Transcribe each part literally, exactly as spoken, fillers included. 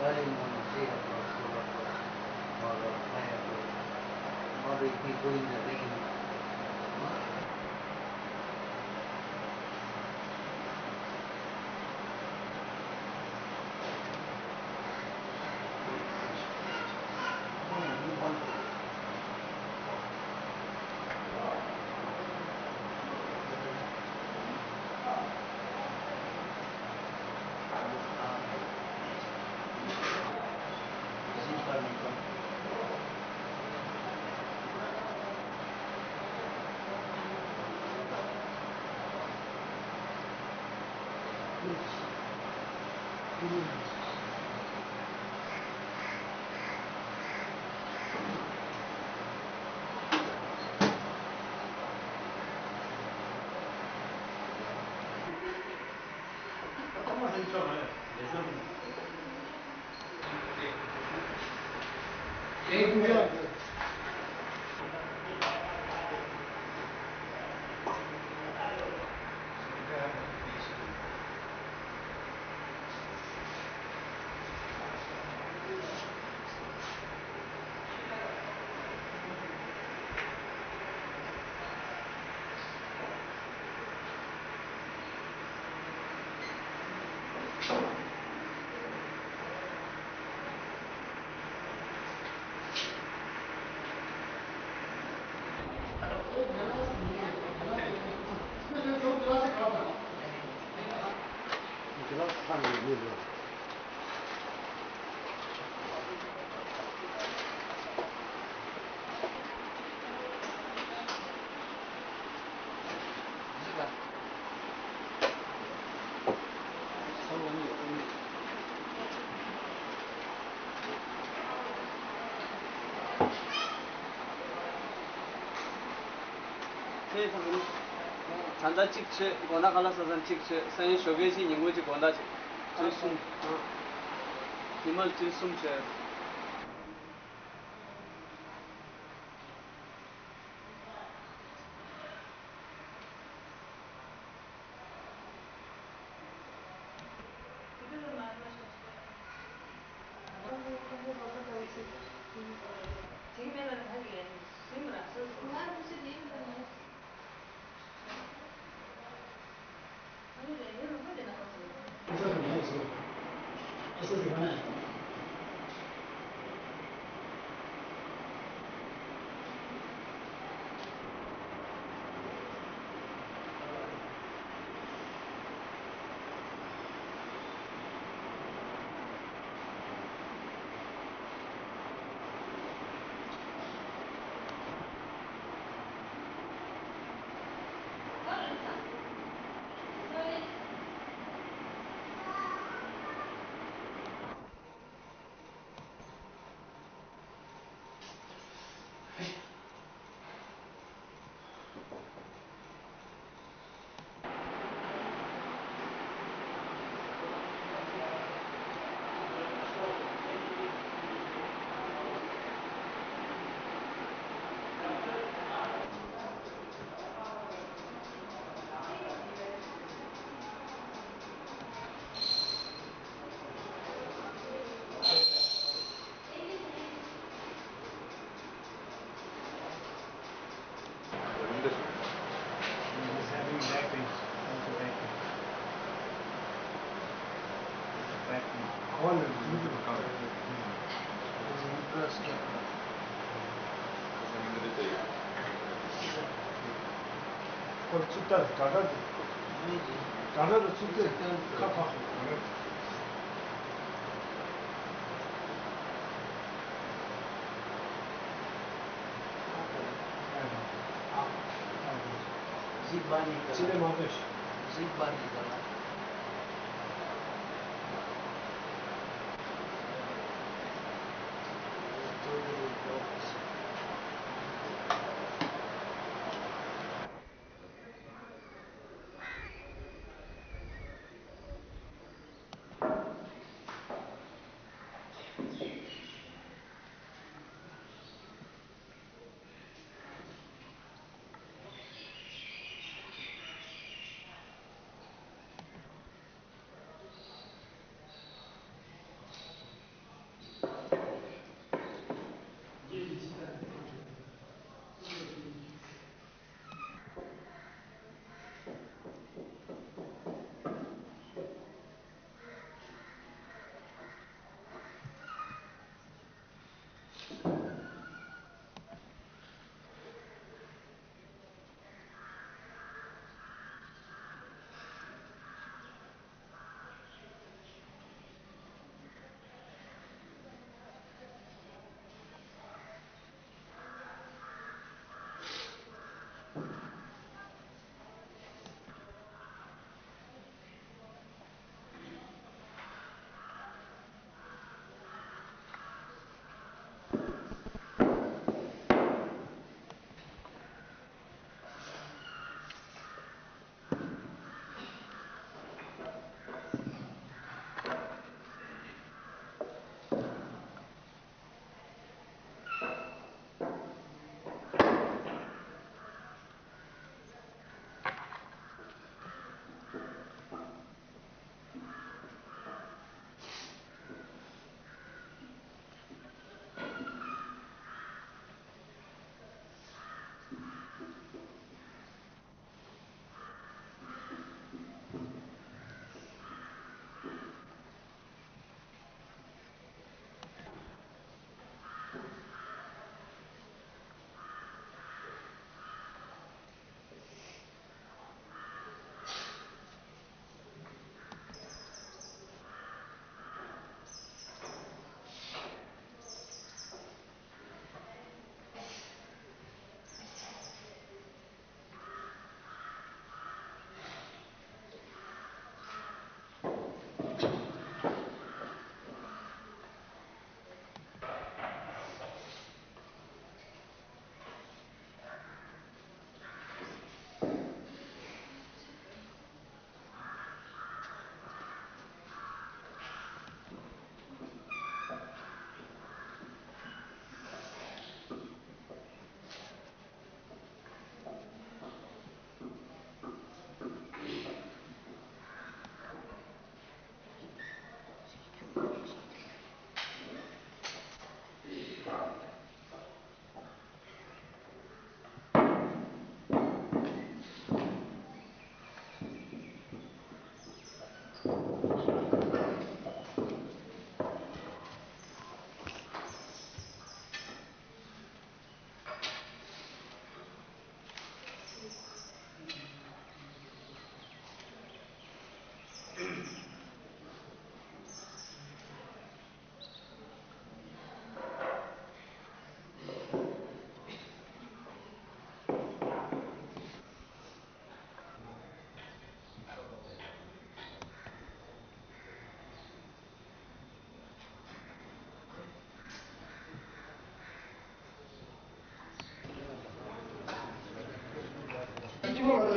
Early morning, three o'clock, four o'clock, or, uh, five o'clock, or if we go in the rain. ད་ལྟ་གཅིག་བྱས། དགོང་དག་ཁ་ལག་ཟ་ཚར་གཅིག་བྱས། སང་ཉིན་ཞོགས་ཀས་གཅིག་ཉིན་གུང་གཅིག་དགོང་དག་གཅིག་བྱས། ཉི་མ་བཅུ་གསུམ་བྱས། ཁོ་ཚུགས་ད་དགའ་དགའ་འདུག་དགའ་དགའ་རུ་ཚུགས་ཚེ་ཁ་ཕག་ཤོག་གོ་རེད། གཟིགས་པ་ནི་ག་ལ། གཟིགས་པ་ནི་ག་ལ།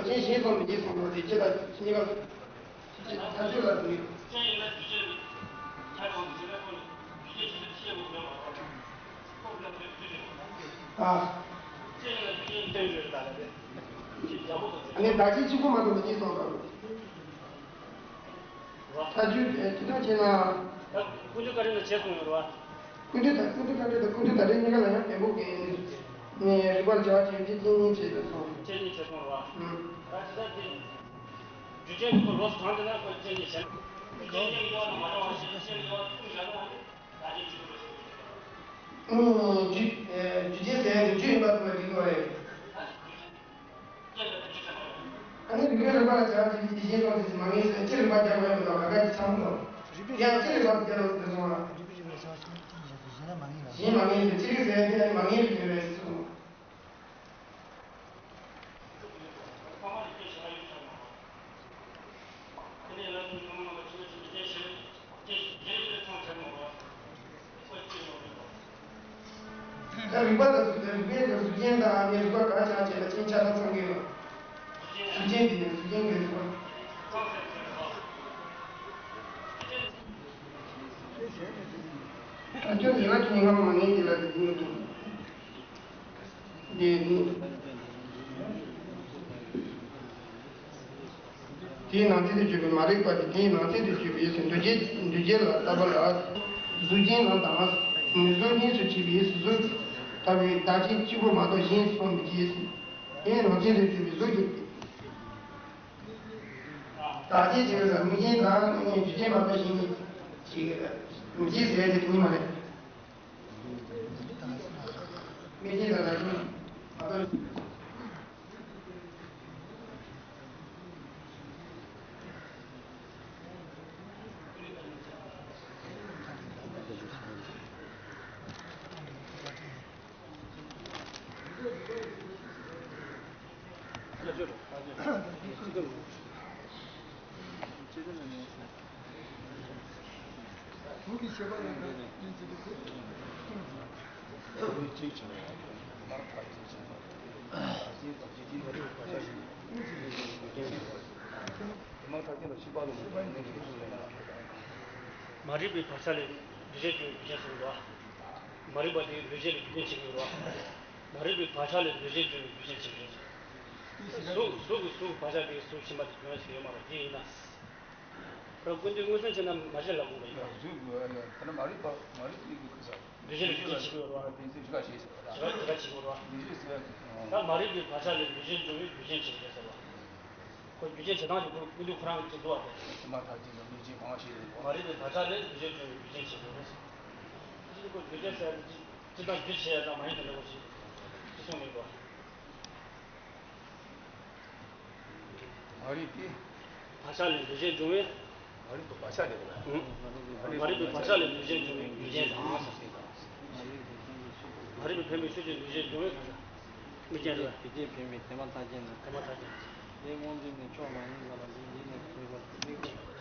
གཞན་གཞན་སོང་མི་བྱེད་གསུངས་པ་དེ་ཅི་ལ་གཉིས་ཀ་ཐག་ཆོད་ལ་ཟེར། སྤྱན་ཡིན་ན་རྒྱུ་རྐྱེན་ཁྱབ་པའམ་བྱེད་པའི་ཁོ་ནི་རྒྱུ་རྐྱེན་ཆེད་དུ་བཤད་དགོས་པའི་མ་རེད། ཁོ་ལ་དེ་རྒྱུ་རྐྱེན་མ་རེད། ཨ། སྤྱན་ཡིན་ན་རྒྱུ་རྐྱེན་སྟོན་ཡོད་ལ་རེད། ཅི་རྒྱ་པོ་དང་། ཨ་ནི་བདག་གཅིག་གཅིག་པུ་མ་གཏོགས་མི་གཉིས་སོང་ཙང་། ཐག་ཆོད་དེ་ཅི་འདྲ་བྱས་ན། ད་ཀུན་འདུས་བཀའ་འགྲེལ་ན་བྱས་སོང་ཡོད་རེད་བ། ཀུན་འདུས་དང་ཀུན་འདུས་བཀའ་འགྲེལ་དང་ཀུན་འདུས་བརྡ་འགྲེལ་གཉིས་ཀ་ལ་ཡང་བེམ་པོ་འགལ་ནས་རིགས་པར་བྱ་བ་ཅན་ཅན་གཉིས་བྱས་ཏེ་སོང་། ཅན་གཉིས་བྱས་སོང་རེད་བ། ཨུམ། ད་ཅི་ལྟར་དེ། རྒྱུ་རྐྱེན་ཁོ་ལོགས་སུ་གང་དེ་ན་ཁོ་ཅན་གཉིས་བྱས། རྒྱུ་རྐྱེན་གཉིས་ཀྱི་དབང་དུ་མ་འགྲོ་བ་ཞིག་རྒྱུ་རྐྱེན་གཉིས་ཀྱི་དབང་དུ་བྱ་ན། ཨུམ། རྒྱུ་རྒྱུ་རྐྱེན་ཟེར་ཡ་དེ་རྒྱུ་ཡིན་པ་ཐུབ་པའི་རིགས་པ་རེད། ཨ་ནི་རིགས་པའི་རིགས་པ་ལ་བྱ་བ་ཅིག་གིས་དེ་བཞིན་སོང་ཟེར་ཞིང་མ་ངེས་ཟེར་ན་སྤྱིར་རིགས་པ་རྒྱག་དགོས་ཡ་མི་འདུག་ག་ག་ཅིག་ཚང་མ་འདུག་ཡང་སྤྱིར་རིགས་པ་རྒྱག་དགོས་ཟེར་སོང་ང་། རིགས་པའི་རིགས་པ་བྱ་བ་ཅིག་གིས་དེ་བཞིན་སོང་ཟེར་ཞིང་མ་ངེས་ལ། ཞིང་མ་ངེས་ཟེར་སྤྱིར་རིགས་ཟེར་ཡ་དེ་ཡང་མ་ངེས་རིགས་ཡོད་རེད་ཟེར་སོང་། ད་རིགས་པ་དང་གཟུགས་ཅན། རིགས་པའི་གཟུགས་ཅན་དང་ཨ་ནི་རིགས་པ་གང་ཆགས་བྱས་ན་རྐྱེན་ཆ་ཚང་ཚང་གི་ཡོད། གཟུགས་ཅན་དེ་ནི་གཟུགས་ཅན་གྱི་རིགས་པ། ད་ཁྱོད་ཉེ་བ་ཁྱོད་ཉེ་བ་མ་ངེས་ཀྱི་ལ་དེ་ཡིན་འདུག་དེ་ནི། དེའི་ནང་ཚན་དུ་གྱུར་པའི་མ་རིག་པ་དེ་དེའི་ནང་ཚན་དུ་གྱུར་པའི་ཡུལ་དུ་འདུ་བྱེད། འདུ་བྱེད་ལ་ལྟ་བ་ལ། གཟུགས་ཅན་ལ་དང་། གཟུགས་གཉིས་སུ་གྱུར་པའི་ཡུལ་གཟུགས་ལྟ་བུའི་བདག་གཅིག་གཅིག་པུ་མ་གཏོགས་གཞན་སོང་མི་བྱེད། དེའི་ནང་ཚན་དུ་གྱུར་པའི་གཟུགས་ཀྱི་བདག་ཅེས་བྱ་བའི་ལ་གཟུགས་ཅན་དང་རྒྱུ་རྐྱེན་མ་གཏོགས་གཞན་ཉིད་ཅིག་མི་བྱེད་ཟེར་ཡ་དེ་གཉིས་མ་རེད། དམིགས་རྐྱེན་དང་བདག་རྐྱེན་མ་གཏོགས། མ་རིག་པའི་བག་ཆགས་ལས་འདུ་བྱེད་བྱུང་བའི་རྒྱུ་རྐྱེན་གསུངས་འདུག་མ་རིག་པ་དེ་འདུ་བྱེད་ལས་རྒྱུ་རྐྱེན་བྱེད་ཀྱི་ཡོད་རེད་བ། མ་རིག་པའི་བག་ཆགས་ལས་འདུ་བྱེད་འབྱུང་བའི་རྒྱུ་རྐྱེན་བྱེད་ཀྱི་རེད། གཟུགས་གཟུགས་ཀྱི་གཟུགས་བག་ཆགས་དེ་གཟུགས་ཕྱི་མ་དེ་གྱོང་ཞིག་ཡོད་མ་རེད། དེ་ཡིན་ན། ད་ཀུན་འདུས་མངོན་སུམ་བྱས་ན་མ་བྱས་ལབ་དགོས་པ་ཡིན་ན། གཟུགས་ཀྱི་ད་ནི་མ་རིག་པ་མ་རིག་པའི་གི་ཁུ་ས། འདུ་བྱེད་ལས་རྒྱུ་རྐྱེན་བྱེད་ཀྱི་ཡོད་རེད་བ། དེ་ཚོ་དེ་ག་ཞེས་ཟེར་བ་ད། དེ་ག་དེ་ག་བྱེད་ཀྱི་ཡོད་རེད་བ། འདུ་བྱེད་ཟེར་ཡ་དེ་ད་མ་རིག་པའི་བག་ཆགས་ལས་འདུ་བྱེད་འབྱུང་བའི་རྒྱུ་རྐྱེན་བྱེད་ཀྱི་རེད་ཟེར་བ། ཁོ་རྒྱུ་རྐྱེན་བྱེད་སྟངས་ཀྱི་ཁོ་ཀུན་འདུས་ཁོ་རང་གི་ཅིག་འདུག་བ་དེ། དེ་མ་ཐག་ཅིག་དང་ལུས་ཅན་གང་བ་ཞིག་རེད་བ། མ་རིག་པའི་བག་ཆགས་ལས་འདུ་བྱེད་འབྱུང་བའི་རྒྱུ་རྐྱེན་བྱེད་ཀྱི་རེད། ཅི་ཁོ་རྒྱུ་རྐྱེན་ཟེར་ཡ་དེ་ཅི་ཅི་ལྟར་རྒྱུ་བྱེད་ཡ་དང་མ་ཡིན་དང་འདྲ་བོ་ཞིག་ཅི་གསུངས་མེད་པ། མ་རིག་པའི་བག་ཆགས་ལས་འདུ་བྱེད་འབྱུང་བས། མ་རིག་པའི་བག་ཆགས་ལས་དང་། མ་རིག་པའི་བག་ཆགས་ལས་འདུ་བྱེད་འབྱུང་བའི་རྒྱུ་རྐྱེན་དང་། མ་རིག་པའི་འཕེན་པའི་ཤུགས་ཀྱིས་འདུ་བྱེད་འབྱུང་བས་གང་ཟག་དམིགས་རྐྱེན་རེད། རྒྱུ་རྐྱེན་འཕེན་པའི་དེ་མ་ཐག་རྐྱེན་དང་། དེ་མ་ཐག་རྐྱེན། དེ་སྔོན་འཛིན་ནས་ཕྱོགས་མ་ཡིན་པ་ལ་འཛིན་ཡིན་ནས་དམིགས་པ་དམིགས་པ།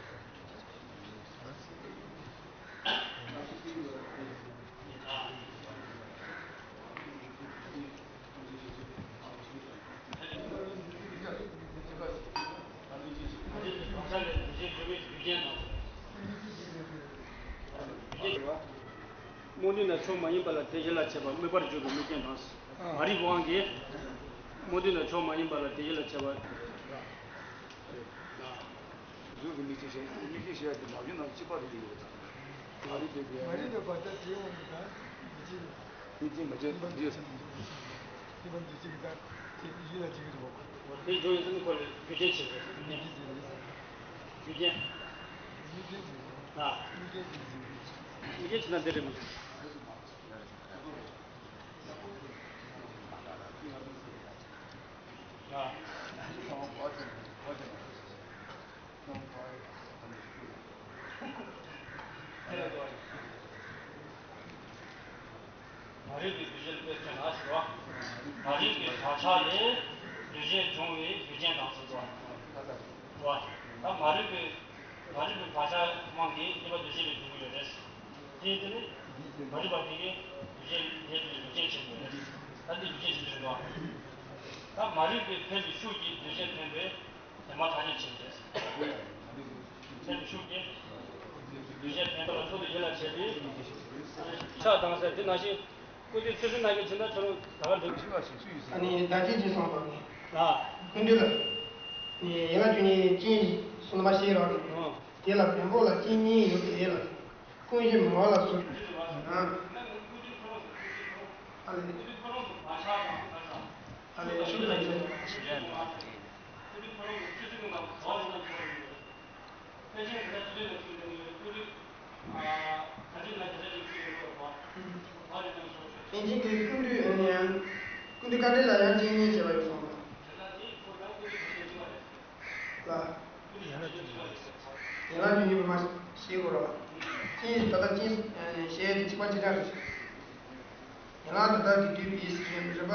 སྨོན་འདུན་དང་ཕྱོགས་མ་ཡིན་པ་ལ་དེ་གཞི་ལ་བྱེད་པ་དམིགས་པར་འགྱུར་བའི་དམིགས་རྐྱེན་དང་། མ་རིག་དབང་གིས་སྨོན་འདུན་དང་ཕྱོགས་མ་ཡིན་པ་ལ་དེ་གཞི་ལ་བྱེད་པ། གཟུགས་ཀྱི་དམིགས་རྐྱེན་བྱས། དམིགས་རྐྱེན་བྱས་ཏེ་མ་བྱུང་ན་གཅིག་པ་རེད་ཡོད་པ་དང་། མ་རིག་པའི་གི་མ་རིག་པའི་བར་ཆད་དེའི་དབང་གིས་ད་མི་བྱེད། དམིགས་རྐྱེན་མ་བྱེད་མ་བྱེད། དེ་མ་འདུ་བྱེད་ཀྱི་ད་དེ་ཡིད་ལ་བྱེད་ཀྱི་རེད་བ། དེ་འབྱུང་བའི་སེམས་ཁོ་ལ་རྒྱུ་རྐྱེན་བྱེད་དགོས། རྒྱུ་རྐྱེན་བྱེད་དགོས། རྒྱུ་རྐྱེན། རྒྱུ་རྐྱེན་བྱེད་དགོས། ཨ། རྒྱུ་རྐྱེན་བྱེད་དགོས། རྒྱུ་རྐྱེན་བྱེད་ན་འདི་རེད་མ་གཏོགས། ཨ། མ་རིག་པའི་འདུ་བྱེད་ལ་དཔེ་མཚོན་ན་ཟེར་བ། མ་རིག་པའི་བག་ཆགས་ལས་འདུ་བྱེད་འབྱུང་བའི་རྒྱུ་རྐྱེན་དང་ཟེར་བ། བ། ད་མ་རིག་པའི་མ་རིག་པའི་བག་ཆགས་དབང་གིས་གཉིས་པ་འདུ་བྱེད་ལས་འབྱུང་གི་ཡོད་རེད། དེ་དེ་ནི་མ་རིག་པ་དེ་གིས་འདུ་བྱེད་ལས་འདུ་བྱེད་འབྱུང་གི་ཡོད་རེད། ད་འདི་འདུ་བྱེད་ཅིག་འབྱུང་བ། ད་མ་རིག་པའི་འཕེན་པའི་ཤུགས་ཀྱིས་འདུས་བྱས་འཕེན་པའི་དེ་མ་ཐག་ཆོད་ཆེན་པོ་རེད། འཕེན་པའི་ཤུགས་ཀྱིས་འདུས་བྱས་འཕེན་པ་ལ་ཚུལ་དུ་ཡིད་ལ་བྱེད་པའི་ཆགས་སྡང་ཟེར་དེ་ནང་བཞིན། ཀུན་འདུས་ཚུལ་ཁྲིམས་ནང་གི་བྱིན་ན་ཁྱོད་རང་ད་ག་འགྲིག་ཨ་ནི་བདག་བསྐྱེད་ཅེས་གསུངས་པ་ནི། ལ། ཀུན་འདུས་ལ། ནི་ཡན་ལག་བཅུ་གཉིས་ཅན་གསུངས་མ་ཤེས་རོགས། ཨོ། དེ་ལ་བེམ་པོ་ལ་རྐྱེན་གཉིས་ཡོད་དེ་ལ། ཀུན་གཞི་མ་ལ་སོགས། ཨ་ལས། ཨ་ལས་ཤུགས་དང་ཆེ། ཨིན་ཇི་གི་ཀུན་འདུས་ཨ་ནི་ཡང་། ཀུན་འདུས་དཀའ་འགྲེལ་ལ་ཡང་རྐྱེན་གཉིས་བྱས་པ་ཡོད་གསུངས་པ། ལ། ཡན་ལག་བཅུ་གཉིས་པ། ཡན་ལག་བཅུ་གཉིས་པ་མ་ཤེས་དགོས་རོགས། རྐྱེན་ད་ལྟ་རྐྱེན་ཞེས་དེ་གཅིག་པ་གཅིག་རྐྱང་རེད། ཡན་ལག་དེ་དག་གིས་བསྡུས་པའི་རིམ་པ་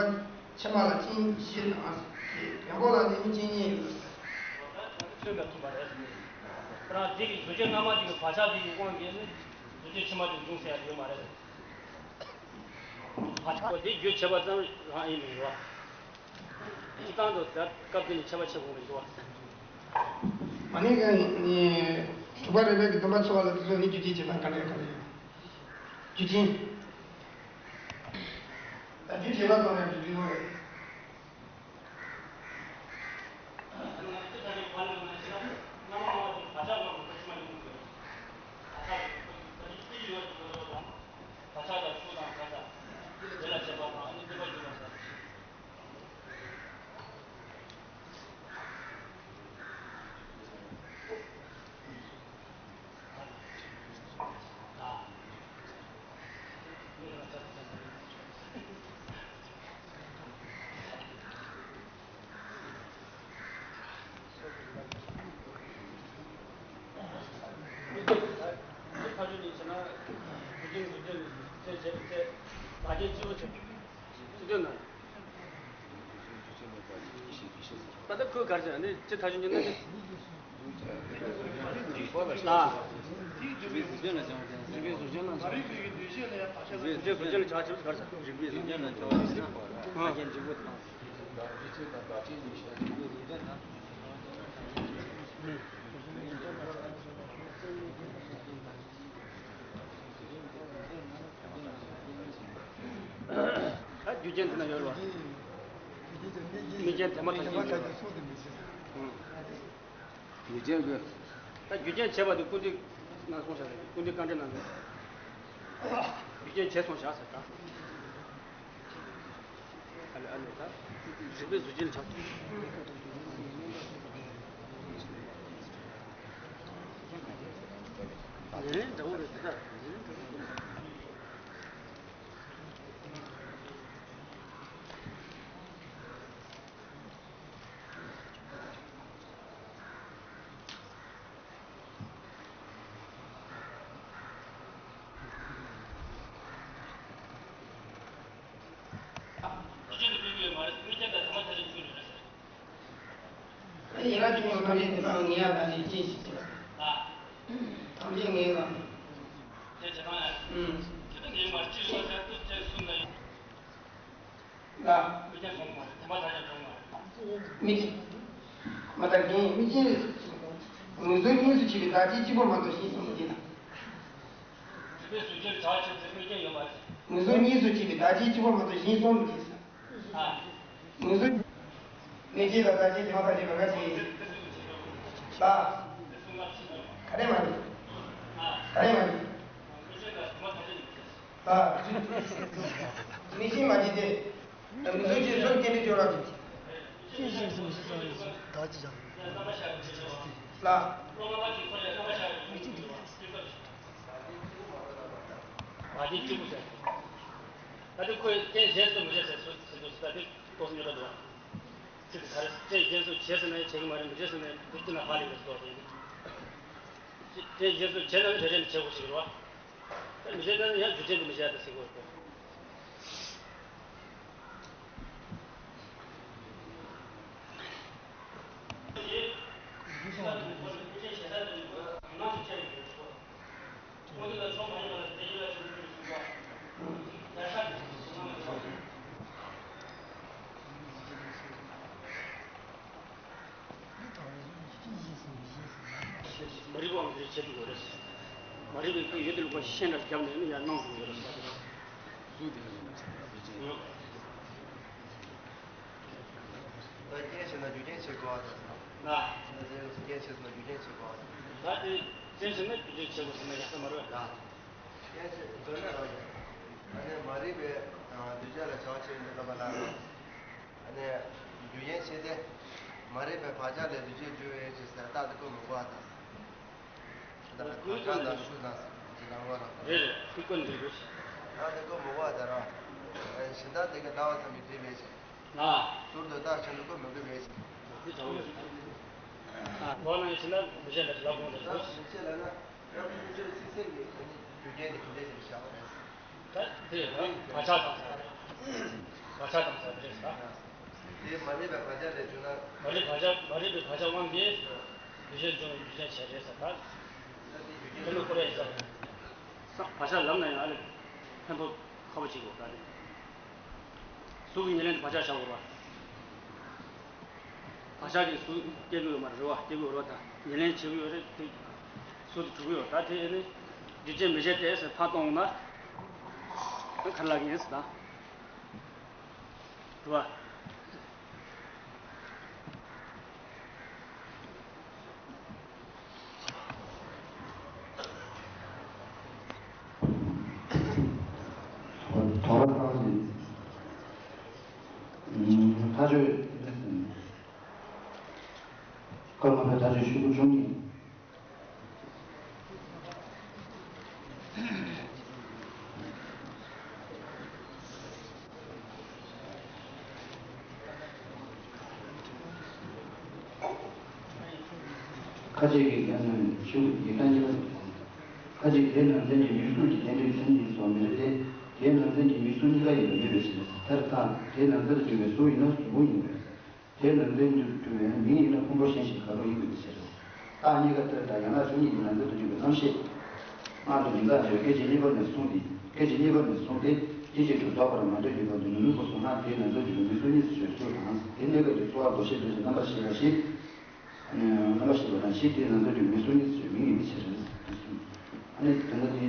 ཕྱི་མ་ལ་རྐྱེན་བཞི་དང་། བེམ་པོ་ལ་ནི་རྐྱེན་གཉིས་ཡོད། ཚོད་ཀ་ཐུབ་པ་རེད། ཁོ་རང་འདི་གི་རྫུས་སྐྱེས་སྔ་མ་དེ་གི་བག་ཆགས་དེ་གི་དབང་གིས་ནི་རྫུས་སྐྱེས་ཕྱི་མ་དེ་འབྱུང་ཟེར་ཡ་ཡོད་མ་རེད། བག་ཆགས་དེ་རྒྱུ་བྱེད་པ་ཙམ་རང་ཡིན་མི་འགྲོ་བ། སྤྱིར་བཏང་དུ་ད་སྐབས་འདི་ནི་ཁྱད་པར་ཕྱེ་དགོས་མི་འདུག་བ། མ་ནི་ག་ནི་དྲུག་པ་རེ་རེ་གི་སྡོམ་པ་ཚོ་བ་ལ་དེ་ཚོ་ནི་རྒྱུ་རྐྱེན་བྱེད་སྟངས་ག་འདྲ་ག་འདྲ་ཡོད། རྒྱུ་རྐྱེན། ད་རྒྱུ་བྱེད་པ་ཙམ་ཡང་རྒྱུ་རྐྱེན་རེད། ད་ལྟ་ཁོས་ག་རེ་ཟེར་ནི་ཅི་ཐག་ཆོད་ཉིན་ནི། ལ། རིག་པའི་གཟུགས་ཅན་ལ་བྱང་བ་དེ། རིག་པའི་གཟུགས་ཅན་ལ་བྱང་བ་དེ། རིག་པའི་གཟུགས་ཅན་ལ་བྱང་བ་དེ། རིག་པའི་གཟུགས་ཅན་ལ་བྱང་བ་དེ། རིག་པའི་གཟུགས་ཅན་ལ་བྱང་བ་དེ། ཨ། ཐ་སྙད་འཇིག་པོ་དང་། རྒྱུ་མཚན་དང་བདག་རྐྱེན་གྱི་ཤེས་རིག་པའི་གཟུགས་ཅན་དང་། ད་རྒྱུ་རྐྱེན་དེ་ན་ཡོད་རེད་བ། དམིགས་རྐྱེན་དེ་མ་ཐག་རྐྱེན་ཡོད་རེད་བ། ཡུལ་ཅན་གྱི། ད་རྒྱུ་རྐྱེན་བྱས་པ་དེ་ཀུན་འདུས་ནང་གསུངས་བཞག་རེད། ཀུན་འདུས་དཀའ་འགྲེལ་ནང་ནས། རྒྱུ་རྐྱེན་བྱས་སོང་བཞག་ཟེར་ད། ཨ་ལས་ཨ་ལས་ད། རིག་པའི་གཟུགས་ཅན་ཆགས། ཉེ་རིང་འདྲ་བོ་རེད་ད། ཉེ་རིང་འདྲ་བོ་རེད། ཡིན་ན་ཅུང་ཐམས་ཅད་དེ་དག་ངེས་ཡ་ད་ནི་ཅི་ཞིག་བྱེད། ཐམས་ཅད་ངེས་ལ། ལ། དམིགས། མ་ལྟར་རྐྱེན་དམིགས་རྐྱེན་རེད། ངོས་ཟུང་གཉིས་སུ་མཆིས་པའི་བདག་རྐྱེན་གཅིག་པོ་མ་གཏོགས་གཞན་གསུམ་མི་སྐྱེ་ན། ངོས་ཟུང་གཉིས་སུ་མཆིས་པའི་བདག་རྐྱེན་གཅིག་པོ་མ་གཏོགས་གཞན་གསུམ་མི་སྐྱེ་ས། ངོས་ཟུང་། དམིགས་རྐྱེན་དང་བདག་རྐྱེན་དེ་མ་ཐག་ཆོད་པ་ག་ཅི། ལ། ག་རེ་མ་རེད། ག་རེ་མ་རེད། ལ། དམིགས་རྐྱེན་མ་སྐྱེས་ཏེ། དམིགས་བཟོ་ཅན་སོགས་སྐྱེ་འདྲེན་སྦྱོར་བ་ཅན། ཅན་ཞིག་གསུངས་ཞེས་བྱ་བའི་གཟུགས་བདག་ཅེས་བྱ། ལ། མ་གཅིག་ཏུ། ད་དེ་ཁོས་རྐྱེན་གཞན་སུ་མི་བྱེད་ཟེར་སུ་ཟེར་དུས་ད་དེ་ལྟོས་སུ་ཉོ་ར་འདུག་བ། ཚིག་ག་རེ་རྐྱེན་གཞན་སུ་བྱེད་ཟེར་ན་ཡང་བྱེད་ཀྱི་མ་རེད། མི་བྱེད་ཟེར་ན་ཡང་དེ་ཅི་ན་ཧ་ལས་རེད་ཟེར་བ་དེ། རྐྱེན་གཞན་སུ་བྱེད་ན་ཡང་རེ་རེ་ནས་བྱེད་དགོས་ཞིག་རེད་བ། ད་མི་བྱེད་ན་ཡང་རྒྱུ་རྐྱེན་དུ་མི་བྱེད་ཟེར་དགོས་རེད། བྱེད་དགོས་རེད། མ་རིག་པའི་ཁོས་ཡུལ་དེ་ལུགས་པ་ཤེས་འདྲ་བརྒྱབ་ནས་ནི་ཡར་གནང་དགོས་རེད་ཟེར། གཟུགས་དེ་ཡང་ཡིན་པ་ཟེར་བ་བེད་སྤྱད་ཡོད། ད་རྐྱེན་བྱས་ན་རྒྱུ་རྐྱེན་བྱེད་དགོས་པ་དང་ཟེར། ན། ད་དེ་རྐྱེན་བྱས་ན་རྒྱུ་རྐྱེན་བྱེད་དགོས་པ་དང་། ད་དེ་རྐྱེན་བྱས་ན་རྒྱུ་རྐྱེན་བྱེད་དགོས་ཟེར་ན་ཡག་ས་མ་རེད། ཡ། རྐྱེན་བྱས་དོན་ན་རང་ཡིན། ད་ནི་མ་རིག་པའི་གདུལ་བྱ་ལ་བྱ་བ་བྱེད་ཡོང་དུས་ལབ་པ་ལ། ཨ་ནི། རྒྱུ་རྐྱེན་བྱས་ཏེ། མ་རིག་པའི་བག་ཆགས་ལས་གདུལ་བྱའི་རྒྱུ་ཡོད་ཅེས་ཟེར་རྟགས་དེ་བཀོད་མི་དགོས་པ་དང་། ད་བག་ཆགས་དང་ཤུགས་དང་ཟེར་ལམ་ལ་རེད་རེད། ཁོས་བཀོད་འདུག་རེད། རྟགས་དེ་བཀོད་མི་དགོས་པ་དང་རང་། གཞན་དག་དེ་ག་ལྟ་བ་ཙམ་གྱིས་འགྲིག་མེད་ཅིང་། ལ། ཟུར་དུ་རྟགས་གཞན་དུ་བཀོད་མི་དགོས་མེད་ཅིང་། འདི་ཚ་བོ་ཡོད། ལོ་ན་ཡིན་ཕྱིན་ན་མི་བྱེད་ལ་ལ་དགོངས་དང་ཟེར། མི་བྱེད་ལ་ན། རང་གི་ཚིག་གསལ་གྱི་རྒྱུ་རྐྱེན་དེ་ག་འདྲས་ཞིག་བཞག་པ་རེད། ད་དེ་རང་བག་ཆགས་དང་ས་རེད། བག་ཆགས་དང་ས་རེད་ཟེར། དེ་མ་རིག་པའི་བག་ཆགས་ལས་བྱུང་ན། མ་རིག་བག་ཆགས་མ་རིག་པའི་བག་ཆགས་དབང་གིས་རྒྱུ་རྐྱེན་བྱུང་བའི་རྒྱུ་རྐྱེན་བྱས་རེད་ཟེར་ད། ད་དེ་རྒྱུ་རྐྱེན་དེ་ནི་ཁོ་རེད་ཟེར། བག་ཆགས་ལབ་ན་ཡང་ཨ་ལས་ཕན་ཐོགས་ཁ་པོ་ཅིག་གོ་ད་དེ། གཟུགས་ཀྱི་ཉེར་ལེན་དུ་བག་ཆགས་བཞག་དགོས་པ། བག་ཆགས་ཀྱིས་གཟུགས་སྐྱེ་གི་ཡོད་མ་རེད་བ། སྐྱེ་གི་ཡོད་རེད་བ། ད་ཉེར་ལེན་བྱེད་གི་ཡོད་རེད་དེ། གཟུགས་དེ་གྲུབ་གི་ཡོད་ད་དེ་ནི། རྒྱུ་རྐྱེན་མི་བྱེད་དེ་ཟེར་ཕར་གཏོང་ན། ད་ག་རེ་ལབ་ཀྱི་ཡིན་ཟེར་ད། རེད་བ། དོགས་པ་ཐང་ཞིག་ཐག་ཆོད་སྐབས་མ་ཕེབས་ཐག་ཆོད་ཤོག་གུ་བཅུ་གཉིས། ཁ་ཅིག་གིས་ཀྱང་ཆུ་ཡི་གཏན་གྱི་ཁ་ཅིག་དེའི་ནང་ཚན་གྱི་མིང་གཟུགས་ཀྱི་རྟེན་འབྲེལ་མཚན་ཉིད་སོགས་མི་རེད་དེ། དེའི་ནང་ཚན་གྱི་མིང་གཟུགས་གཉིས་ཀ་ཡིན་པ་མེད་པའི་ཕྱིར། དེར་ཐལ། དེའི་ནང་ཚན་དུ་གྱུར་པའི་གཟུགས་ཡིན་ན་གཟུགས་ཕུང་ཡིན་པས། དེའི་ནང་ཚན་དུ་གྱུར་པའི་མིང་ཡིན་ན་ཕུང་པོ་གཞན་ཞིག་ག་རུ་ཡིན་པའི་ཕྱིར། རྟགས་གཉིས་ཀ་དེར་ཐལ། ཡང་ན་ཆོས་ཉིད་ཀྱི་ནང་ཚན་དུ་གྱུར་པའི་རྣམ་ཤེས། སྔར་དུ་ཉིང་མཚམས་སྦྱོར་སྐད་ཅིག་གཉིས་པ་ནས་བཟུང་སྟེ། སྐད་ཅིག་གཉིས་པ་ནས་བཟུང་སྟེ། སྐད་ཅིག་ཏུ་རྫོགས་པར་མ་འདོད་ཀྱི་བར་དུ་ཉོན་མོངས་པ་གཟུགས་སྔར་དེའི་ནང་ཚན་དུ་གྱུར་པའི་མིང་གཟུགས་གཉིས་སུ་སྦྱོར་ཚུལ་དང་། དེ་གནས་སྐབས་ཀྱི་ཚོར་བ་འདུ་ཤེས་ལྡན་ཞིང་རྣམ་པར་ཤེས་པ་བཞི། རྣམ་པར་ཤེས་པ་དང་བཞི་དེའི་ནང་ཚན་དུ་མིང་གཟུགས་གཉིས་སུ་སྦྱོར་མིང་ཡིན་པའི་ཕྱིར། ཨ་ནི་དོན་དག་དེ།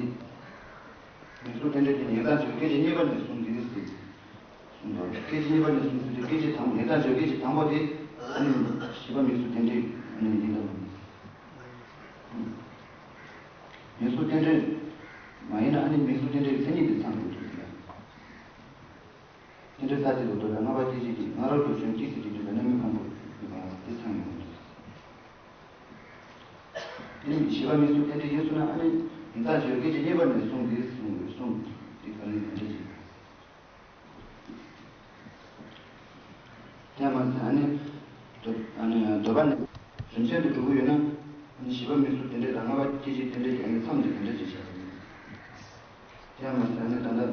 མིང་གཟུགས་རྟེན་འབྲེལ་དེ་ཉིང་མཚམས་སྦྱོར་སྐད་ཅིག་གཉིས་པ་ནས་བཟུང་སྟེ་ཟེར། གསུངས་འདུག་སྐད་ཅིག་གཉིས་པ་ནས་བཟུང་སྟེ་སྐད་ཅིག་དང་པོ། ཉིང་མཚམས་སྦྱོར་སྐད་ཅིག་དང་པོ་དེ་ཨ་ནི་བཞི་པ་མིང་གཟུགས་རྟེན་འབྲེལ་ཨ་ནི་ཡིན་དང་། མིང་གཟུགས་རྟེན་འབྲེལ་མ་ཡིན་ན་ཨ་ནི་མིང་གཟུགས་རྟེན་འབྲེལ་མཚན་ཉིད་དེ་ཚང་དགོས་འདུག་ཟེར་ཡ། རྟེན་འབྲེལ་མཐའ་གཅིག་ཏུ་རྟོགས་པའི་ལྔ་པ་སྐད་ཅིག་གིས་སྔ་རོལ་དུ་བྱོན་ཀྱིས་ཟེར་གྱི་འདུག་པའི་རྣམ་སྨིན་ཕུང་པོ་ཡོད་པ་དེ་ཚང་ཡོང་དགོས་འདུག་དེ་ནི་བཞི་པ་མིང་གཟུགས་རྟེན་འབྲེལ་ཡིན་གསུངས་ན་ཨ་ནི་ཉིང་མཚམས་སྦྱོར་སྐད་ཅིག་གཉིས་པ་ནས་བཟུང་སྟེ་གསུངས་དགོས་གསུངས་ཏེ་ག་རེ་ཡིན་འདྲ་ཅིག་དེ་མ་ཟད་ཨ་ནི་འདོད་ཨ་ནི་འདོད་པ་ནི་རིམ་བྱོན་དུ་འགྲོ་གི་ཡོད་ན་ཨ་ནི་བཞི་པ་མིང་གཟུགས་རྟེན་འབྲེལ་དང་ལྔ་པ་སྐད་ཅིག་རྟེན་འབྲེལ་གྱི་ཨ་ནི་མཚམས་དེ་ག་འདྲ་ཅིག་བཞག་དེ་མ་ཟད་ཨ་ནི་ད་ལྟ་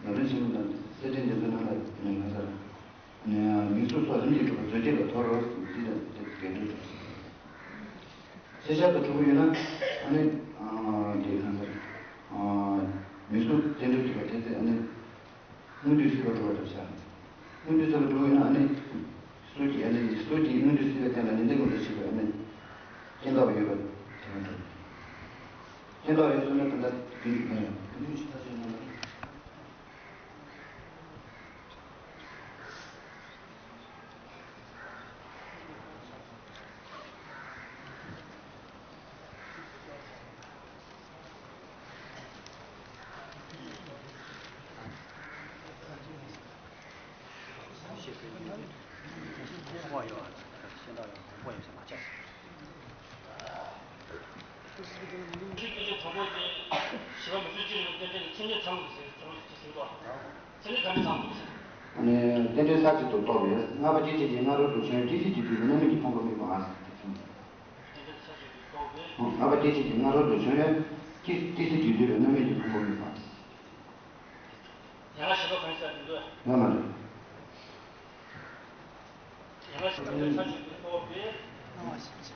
ནབ་རིམ་ཆེན་མོ་དང་གསེར་ཕྲེང་རྒྱ་མཚོའི་ནང་ལ་ཨ་ནི་ང་ཚར། མིང་གཟུགས་སོགས་རིམ་གྱིས་གྲུབ་པ་མཛོད་བརྒྱད་ལ་མདོར་རོ་འདི་དང་དེ་འགལ་འགྲོ་གྲུབ། ཤེས་བྱ་དང་གྲུབ་པ་ཡོད་ན་ཨ་ནི་འདི་གང་ཟེར། མིང་གཟུགས་རྟེན་འབྲེལ་གྲུབ་པ་དེ་ཚེ་ཨ་ནི་སྔོན་དུས་སྲིད་པ་གྲུབ་པ་འགྲུབ་བྱ། སྔོན་དུས་སྲིད་པ་གྲུབ་པ་ཡོད་ན་ཨ་ནི་གཟུགས་ཀྱི་ཨ་ནི་གཟུགས་ཀྱི་སྔོན་དུས་སྲིད་པའི་རྟེན་ལ་ནི་འདི་ངོ་ཚ་ཞིག་པའི་ཨ་ནི་རྐྱེན་བཏགས་པ་ཡོད་པ་དེ་གང་འགྲུབ། རྐྱེན་བཏགས་པ་ཡོད་ཟེར་ན་ད་ལྟ་དེ་ཡིན་པ་རེད། ཁྱེད་ཀྱིས་དང་པོ་དེ་བཞི་པ་མི་བཟོད་ཅི་རིགས་རྟེན་འབྲེལ་ནི་མཚན་ཉིད་ཚང་དགོས་ཟེར་དང་པོ་ཅི་ཟེར་བ། མཚན་ཉིད་ག་འདྲ་ཚང་དགོས་ཟེར། ཨ་ནི་རྟེན་འབྲེལ་མཐའ་གཅིག་ཏུ་རྟོགས་པའི་ལྔ་པ་སྐད་ཅིག་གིས་སྔ་རོལ་དུ་བྱོན་ཀྱིས་ཟེར་གྱི་འདུག་པའི་རྣམ་སྨིན་གྱི་ཕུང་པོ་དམིགས་པ་ཨ་ཟེར་དེ་གསུངས། རྟེན་འབྲེལ་མཐའ་གཅིག་ཏུ་རྟོགས་པའི། ལྔ་པ་སྐད་ཅིག་གིས་སྔ་རོལ་དུ་བྱོན་ཀྱིས་ཀྱིས་ཟེར་གྱི་འདུག་པའི་རྣམ་སྨིན་གྱི་ཕུང་པོ་དམིགས་པ། ཡང་ན་བཞི་པ་གང་ཟག་དེ་འདོད། ཡང་མ་རེད། ཡང་ན་བཞི་པ་དེ་ཚར་གཅིག་ཏུ་རྟོགས་པའི། སེམས་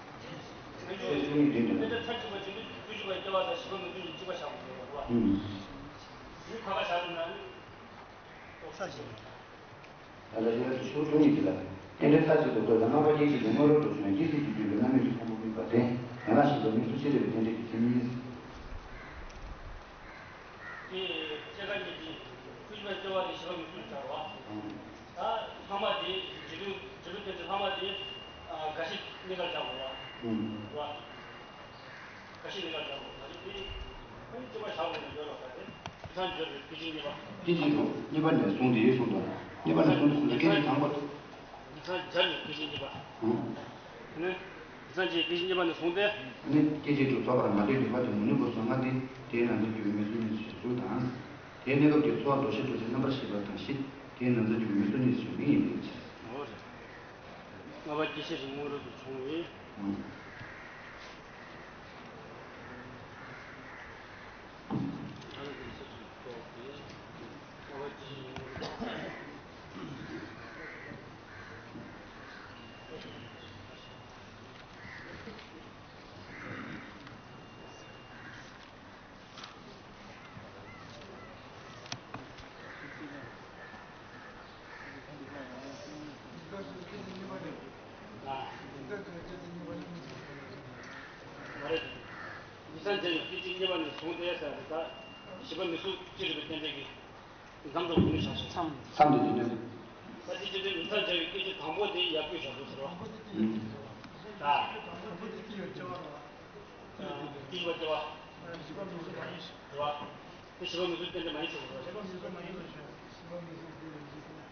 བྱུང་བའི་སེམས་ཉིད་འདི་འདྲ། དེ་ཚར་གཅིག་པ་བྱུང་དུས་བཅུ་གཅིག་པ་སྐྱེ་བ་དང་བཞི་པ་མི་མཐུན་ཞིང་གཅིག་པ་བཞག་པ་རེད་བ། ཨུམ། དེ་ཁ་ཁ་བཞག་ནས་ན་ནི་རྟོགས་ས་ཞིག་རེད། ད་ལྟ་ཤེས་རབ་ཀྱི་ཤོག་བཅུ་གཉིས་ཀྱི་ལ། རྟེན་འབྲེལ་མཐའ་གཅིག་ཏུ་རྟོགས་པའི་ལྔ་པ་སྐད་ཅིག་གིས་སྔ་རོལ་དུ་བྱོན་ཀྱིས་ཟེར་གྱི་འདུག་པའི་རྣམ་སྨིན་གྱི་ཕུང་པོ་དམིགས་པ་སྟེ། ཡན་ལག་བཞི་པ་དམིགས་སུ་ཅི་རིགས་པའི་རྟེན་འབྲེལ་གྱི་མཚན་ཉིད། དེ་སྐྱེ་རྒ་ན་འཆི་དེ་བཅུ་གཅིག་པའི་སྐྱེ་བ་དེ་བཞི་པ་དམིགས་སུ་བྱ་བ། ད་ལྷག་མ་དེ་འབྲས་བུ་འབྲས་བུ་རྟེན་འབྲེལ་ལྷག་མ་དེ་རྒ་ཤི་གནས་སྐབས་བྱ་དགོས་པ། རེད་བ། རྒ་ཤི་གནས་སྐབས་བྱ་དགོས་པ་དེ་ཁོ་གཉིས་གཅིག་པ་བྱ་དགོས་ནས་ཡོད་རོགས་ད་དེ་དེང་སང་འབྱོར་བའི་སྐད་ཅིག་གཉིས་པ། སྐད་ཅིག་གྲོགས་གཉིས་པ་ནས་བཟུང་སྟེ་གསུངས་དང་། གཉིས་པ་ནས་བཟུང་སྟེ་གསུངས་ཏེ་སྐད་ཅིག་དང་པོ། དེང་སང་འབྱོར་བའི་སྐད་ཅིག་གཉིས་པ། ཨང་། དེ་ནས་དེང་སང་འབྱོར་བའི་སྐད་ཅིག་གཉིས་པ་ནས་བཟུང་སྟེ། ནི་སྐད་ཅིག་གྲོགས་རྫོགས་པར་མ་ལྟོས་ལེགས་པ་དེ་མུ་ནེ་བུ་སོ་ལྔ་སྟེ། དེའི་ནང་ཚན་གྱི་བུད་མེད་སུ་གཉིས་སུ་ཞིག་ཚུལ་དང་། དེའི་གནས་སྐབས་ཀྱི་ཚོར་བ་འདོགས་ཤེས་འདོགས་ཤེས་རྣམ་པར་ཤེས་པ་དང་བཞི། དེའི་ནང་ཚན་གྱི་བུད་མེད་སུ་གཉིས་སུ་ཞིག་མིང་ཡིན་པའི་ཕྱིར། འོ་རེད། ལྔ་པ་སྐྱེ་ཤི་ཞིང་སྔོན་རོལ་དུ་བྱུང་བའི། ཨང་། དེང་སང་འབྱོར་བའི་སྐད་ཅིག་གཉིས་པ་ནས་བཟུང་སྟེ་ཟེར་བ་དེ་དག་བཞི་པ་མིག་གཟུགས་ཅི་རིགས་པའི་རྟེན་འབྲེལ་གྱི་མཚམས་སུ་ལུས་བཞག་སོང་། མཚམས་དེ་དེ་འདྲ། ད་ཅི་ཅི་དེ་མིག་མཚམས་སྦྱར་བའི་སྐད་ཅིག་དང་པོ་དེ་ཡར་བསྐུལ་བཞག་སོང་ཟེར་བ། ཨང་། ད་དང་པོ་དེ་སྐྱེ་བའི་སྐྱེ་བ་རེད་བ། སྐྱེ་བའི་སྐྱེ་བ། བཞི་པ་མིག་གཟུགས་མ་ཡིན་ཞེས། རེད་བ། དེ་བཞི་པ་མིག་གཟུགས་རྟེན་འབྲེལ་མ་ཡིན་ཟེར་བ་རེད། བཞི་པ་མིག་གཟུགས་མ་ཡིན་ལ་ཞེས། བཞི་པ་མིག་གཟུགས་དེ་ཡིན་ཟེར།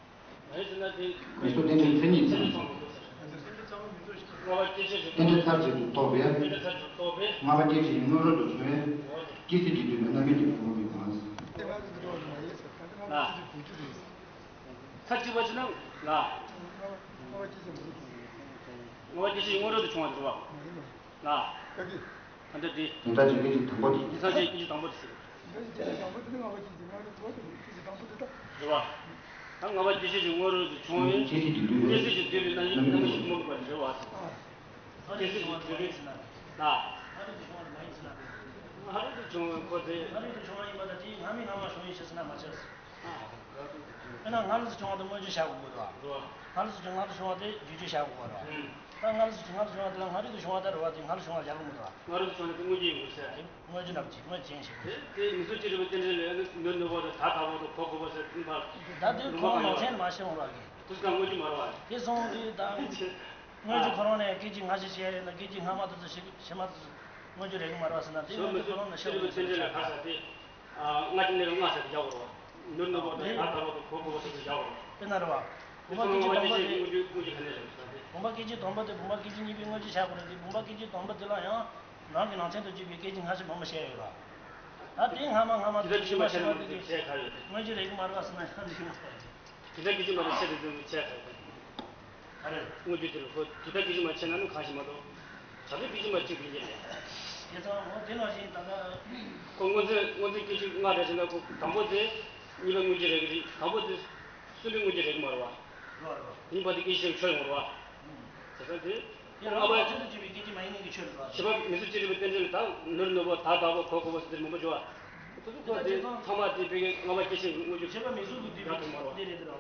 མ་ཡིན་ཟེར་ན་དེ། མིག་གཟུགས་རྟེན་འབྲེལ་མཚན་ཉིད་ཡིན། མཚན་ཉིད་ཚང་མི་འདུག་ཟེར། རྟེན་འབྲེལ་མཚན་ཉིད་ཚང་མི་འདུག་ཟེར། ལྔ་པ་སྐྱེ་ཤི་ཞིང་། རྟེན་འབྲེལ་མཐར་གྱིས་གྲོགས་རྟོགས་པས། རྟེན་འབྲེལ་མཐར་གྱིས་གྲོགས་རྟོགས་པས། ལྔ་པ་སྐྱེ་ཤི་ཞིང་སྔོན་རོལ་དུ་བྱུང་བས། འོ་དེ། སྐྱེ་སྲིད་ཀྱི་དུས་ནས་རྣམ་སྨིན་གྱི་ཕུང་པོ་མེད་པ། ལྔ། མཐར་གཅིག་པ་ཅི་ན་ལྔ། ལྔ་པ་སྐྱེ་ཤི་ཞིང་སྔོན་རོལ་དུ་བྱུང་བ་རེད་བ། ལྔ། ད་ལྟ་དེ། དེ་ལྟར་གྱི་སྐད་ཅིག་དང་པོ་དེ། དེང་སང་ཅིག་སྐད་ཅིག་དང་པོ་དེ་ཟེར། རེད་བ། ད་ལྔ་པ་སྐྱེ་ཤི་ཞིང་སྔོན་རོལ་དུ་བྱུང་བའི། སྐྱེ་སྲིད་ཀྱི་དུས་ལ་སྐྱེ་སྲིད་ཀྱི་དུས་ལ་རྣམ་སྨིན་གྱི་ཕུང་པོ་མེད་པ་རེད་བ། སྐྱེ་སྲིད་ཀྱི་དུས་ལ། ལྔ། སྔོན་རོལ་དུ་བྱུང་བ་ལ་མ་ཡིན་ཟེར་ན། སྔོན་རོལ་དུ་བྱུང་བའི་ཁོ་དེ། སྔོན་རོལ་དུ་བྱུང་བ་ཡིན་པ་དང་དེའི་སྔ་མའི་སྔ་མ་བྱུང་ཡིན་ཞེས་ཟེར་ན་མ་བྱས། དཔེར་ན་སྔ་རོལ་དུ་བྱུང་བ་དེ་སྔོན་བྱོན་བཞག་དགོས་རེད་བ། སྔ་རོལ་དུ་བྱུང་སྔ་རོལ་བྱུང་བ་དེ་རྗེས་བྱོན་བཞག་དགོས་རེད་བ། ད་སྔ་རོལ་དུ་བྱུང་སྔ་རོལ་བྱུང་བ་དེ་ལ་སྔ་རོལ་དུ་བྱུང་བ་ལྟར་བ་དེ་སྔ་རོལ་བྱུང་བ་ལ་སྦྱར་དགོས་མི་འདུག་བ། སྔ་རོལ་དུ་བྱུང་བ་དེ་སྔོན་བྱོན་ཡིན་དགོས་ཟེར། སྔོན་བྱོན་རྣམས་ཀྱི་སྔོན་ཅན་ཞིག་རེད། དེ་མིག་གཟུགས་ཅི་རིགས་པའི་རྟེན་འབྲེལ་ལས་ནི་ནོར་ནོར་བ་དང་ད་ད་བ་དང་གོ་གོ་བ་ཟེར་དུས་པ། ད་དེ་ཁོ་ནང་ཚན་མ་ཤེས་འོང་བ་གི། དུས་སྐབས་སྔོན་བྱོན་མ་རེད་བ། དེ་སོང་དུས་ད། སྔོན་བྱོན་ཁོ་རང་ནས་སྐད་ཅིག་སྔ་ཕྱི་བཤད་ཡོད་ན་སྐད་ཅིག་སྔ་མ་དེ་ཚོ་ཕྱི་ཕྱི་མ་དེ་ཚོ་སྔོན་བྱོན་རེད་གི་མ་རེད་བ་ཟེར་ན་དེ་སྔོན་བྱོན་ཁོ་རང་ནས་བཤད་དགོས་ཟེར་ཆགས་ཀྱི། ལྔ་ཅིག་གནས་སྐབས་ལྔ་ཟེར་ཏེ་བཞག་དགོས་རེད་བ། ནོར་ནོར་བ་དང་ད་ད་བ་དང་གོ་གོ་བ་ཟེར་ཏེ་བཞག་དགོས་རེད། དཔེར་ན་རེད་བ། བུམ་པ་སྐད་ཅིག་དང་པོ་དེ། བུམ་པ་སྐད་ཅིག་དང་པོ་དེ་བུམ་པ་སྐད་ཅིག་གཉིས་པའི་སྔོན་བྱོན་བཞག་དགོས་རེད་དེ་བུམ་པ་སྐད་ཅིག་དང་པོ་དེ་ལ་ཡང་རང་གི་ནང་ཚན་དུ་གྱུར་པའི་སྐད་ཅིག་སྔ་ཕྱི་མང་པོ་བཤད་ཡོད་རེད་བ། ད་དེ་སྔ་མ་སྔ་མ་དེ་ཕྱི་མ་ཕྱི་མ་དེ་གི་སྔོན་བྱོན་རེད་གི་མ་རེད་བ་ཟེར་ན་ཡང་འགྲིག་མ་རེད། དེ་འདྲ་གི་ཅི་མ་རེད་ཆེ་རེད་འདུག་ཆེ་ཁ་རེད། ཨ་རེད། དངོས་རྒྱུ་དེ་ལ་ཁོ་དེ་འདྲ་གི་ཅི་མ་ཆེ་ན་ནི་གང་ཞིག་མ་གཏོགས། བྱ་བྱེད་གི་ཅི་མ་གཅིག་པུ་ཡིན་རེད། དེ་ཚང་འོ་དེ་ནང་བཞིན་ད་ལྟ། ཁོ་སྔོན་ཚེ་སྔོན་ཚེ་སྐད་ཅིག་ལྔ་རེད་ཟེར་ན་ཁོ་དང་པོ་དེ་གཉིས་པ་དངོས་རྒྱུ་རེད་གི་རེད་དང་པོ་དེ་གསུམ་པའི་དངོས་རྒྱུ་རེད་གི་མ་རེད་བ། རེད་བ་རེད་བ། གཉིས་པ་དེ་སྐད་ཅིག་ཆོད་ཡོང་རེད་བ། དེ་ཚང་དེ། དེ་རང་ལ་ཚུལ་དུ་གྱུར་པའི་སྐད་ཅིག་མ་ཡིན་མིན་གྱི་ཆོས་རེད་བ། བྱེད་པ་མིག་གཟུགས་ཅི་རིགས་པའི་རྟེན་འབྲེལ་ལ་ད་ནོར་ནོར་བ་ད་ད་བ་གོ་གོ་བ་ཟེར་མང་པོ་བྱུང་བ། དེ་ཚོ་ཁོ་དེ་ཚང་མ་དེ་བོད་ཀྱི་ལྔ་པ་སྐྱེ་ཤི་དངོས་རྒྱུ་བྱེད་པ་མིག་གཟུགས་ཀྱི་བསྡུས་པའི་རྟེན་འབྲེལ་རེད་དེ་རེད་བ།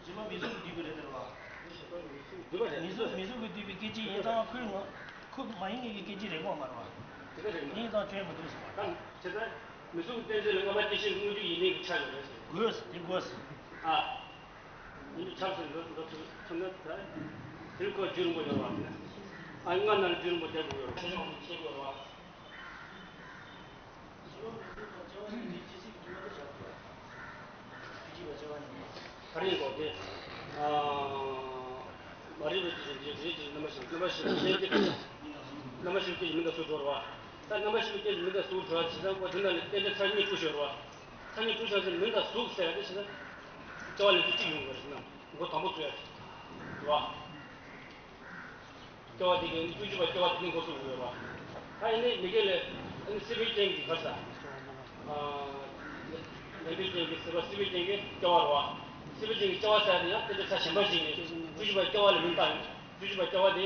བྱེད་པ་མིག་གཟུགས་ཀྱི་བསྡུས་པའི་རེད་དེ་རེད་བ། བསྡུས་པ་རེད། མིག་གཟུགས་མིག་གཟུགས་ཀྱི་བསྡུས་པའི་སྐད་ཅིག་ཡིན་ཙང་ཁོའི་ངོ་ཁོ་མ་ཡིན་མཁན་གྱི་སྐད་ཅིག་རེད་གོ་མ་རེད་བ། དེ་འདྲ་རེད་མ། ཡིན་ཙང་ཁྱོན་མི་འདུག་ཟེར་བ། ད་བྱེད་ཙང་མིག་གཟུགས་རྟེན་འབྲེལ་ལ་ལྔ་པ་སྐྱེ་ཤི་དངོས་རྒྱུ་ཡིན་མིན་གྱི་ཆ་ཡོད་རེད་ཟེར། དགོས་དེ་དགོས། ཨ། ཡིན་དུས་ཆགས་སུ་འགྲོ་འགྲོ་ཐུབ་ཐུབ་ན་ད། དེར་ཁོ་རྒྱུ་རིང་པོ་ཡོད་བ་ཟེར་ན། ཨ་ལྔ་ནང་རྒྱུ་རིང་པོ་བསྡད་དགོས་ཡོད་རེད། ཁོ་ཚོ་ཁོ་ཚོ་བྱེད་དགོས་རེད་བ། ཧ་རིང་གོ་དེ། ཨ། མ་རིག་པའི་དུས་སུ་འདི་རེད་དེ་རྣམ་པ་ཞིག་རྣམ་པ་ཞིག་སྐད་ཀྱི་རྣམ་པ་ཞིག་སྐད་ཀྱི་མི་འདྲ་སུ་འགྲོ་རེད་བ། ད་རྣམ་པ་ཞིག་སྐད་ཀྱི་མི་འདྲ་སུ་འགྲོ་བ་བྱེད་ཙང་ཁོ་དེ་ནང་ནས་རྟེན་འབྲེལ་ཚར་གཉིས་བཀུག་ཤོར་བ། ཚར་གཉིས་བཀུག་ཤོར་ཚེ་མི་འདྲ་སུ་ཟེར་ཡ་དེ་བྱེད་ན། སྐྱེ་བ་ལེན་རྒྱུ་གཅིག་ཡོང་དགོས་རེད་ཟེར་ན། མགོ་དང་པོ་ཚུགས་ཡ་ཞིག་རེད་བ། སྐྱེ་བ་དེ་གའི་བཅུ་གཅིག་པ་སྐྱེ་བ་དེ་ནི་འགོ་ཚུགས་དགོས་རེད་བ། ད་ཡིན་ནའི་མི་དགེ་ལས་ཨ་ནི་སྲིད་པའི་རྐྱེན་གྱིས་ག་ས། ལྡན་པའི་རྐྱེན་གྱིས་སྲིད་པ་སྲིད་པའི་རྐྱེན་གྱིས་སྐྱེ་བ་རེད་བ། སྲིད་པའི་རྐྱེན་གྱིས་སྐྱེ་བ་ཟེར་ཡ་དེ་ཡང་དེ་འདྲ་ཆ་གཞན་པ་ཞིག་ནས་བཅུ་གཅིག་པ་སྐྱེ་བ་ལ་མིང་བཏགས་ཡོད། བཅུ་གཅིག་པ་སྐྱེ་བ་དེ་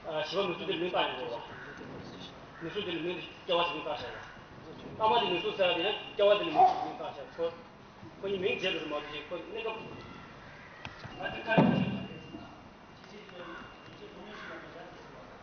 བཞི་པ་མིག་གཟུགས་དེ་ལ་མིང་བཏགས་ཡོད་རེད་བ། མིག་གཟུགས་དེ་ལ་མིང་དེ་སྐྱེ་བ་ཟེར་མིང་བཏགས་བཞག་ཡོད། ལྔ་པ་དེ་མིག་གཟུགས་ཟེར་བ་དེ་ཡང་སྐྱེ་བ་དེ་ལ་མིང་མིང་བཏགས་བཞག་ཁོ། ཁོ་གཉིས་མིང་བརྗེ་དགོས་རེད་མ་གཏོགས་ཁོ་གནས་སྐབས། ང་དེ་ག་རེ་བྱས་ན་རེད་ཟེར་ན། ཅི་ཅི་དེ་ཡང་ཡིན་ཚེ་ཐོག་མའི་ཤུལ་ལ་མ་བཞག་ཟེར་བ།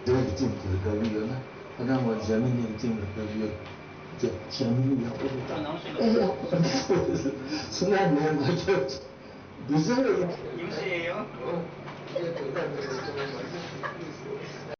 འདིར་ཅིག་གི་དགའ་བོ་ཡོད་ན། ཨ་ནང་བ་འཇར་མ་ནི་གི་ཅིག་ལ་དགའ་བོ་ཡོད། འཇར་མ་ནི་ཡག་པོ་རེད་ད། ཨེ་ཡག་པོ་རེད། སུ་ན་ནས་མ་ཁྱོད་འདི་ཟེར་རེད། ཉིན་ཞིག་ཡོང་། ཨོ། ཡོད་དེ་ད་